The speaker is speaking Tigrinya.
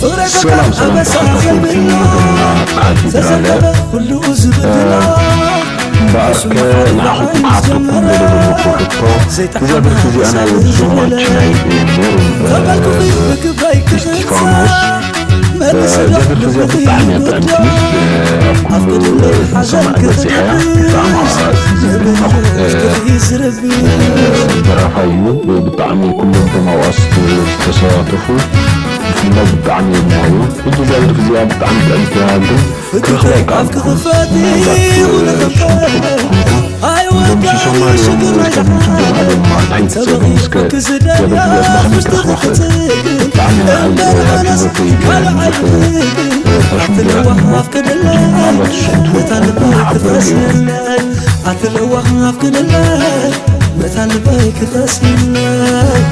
ሰላም ሰላም ተኸታተልቲ መደብና ቃል ፊደራለ። እምበኣርከ ንዓኹም ክሓተኩም ዘደለኹ ሕቶ፣ እዛ ደርፊ እዚኣ ናይ ወዲ ዞማች ናይ ሜሮን፣ እ፣ እስጢፋኖስ፣ እ፣ እዛ ደርፊ እዚኣ ብጣዕሚ እያ ጥዕምቲ። እ፣ ኣብ ኩሉ፣ እ፣ ንሰማዕ በጺሓ እያ። ብጣዕሚ ኸዓ ዘድንቕ፣ እ፣ ደራፋይ እዩ። ብጣዕሚ ኩሎም እቶም ኣብኣ ዝተሳተፉ ብፍላይ ብጣዕሚ የድንቖ እዮም። ሕጂ እዛ ደርፊ እዚኣ ብጣዕሚ ጥዕምቲ እያ፣ ግን ክረኽባ ይከኣልኩኹን። ምናልባት፣ እ፣ ሽዑ ትኾንኩም። እዞም ሲሶ ማርዮም፣ እ፣ ሸሚሱ ጀምዓሎም ማለት ኣይትጸገም። እስከ እዛ ደርፊ እዚኣ ብኸመይ ክረኽባ ክእል? ብጣዕሚ ንዓይ፣ እ፣ ኣብ ህይወተይ፣ እ፣ ብዙሕ፣ እ፣ ፋሽን ገይራትኒ እሞ፣ ምናልባት ንስኹም ትፈልጥዎ ምዃንኩም ሓብረኒ ኢኹም። ኣትለዋኽ ኣፍቅደለይ መታን ልበይ ክኸስለይ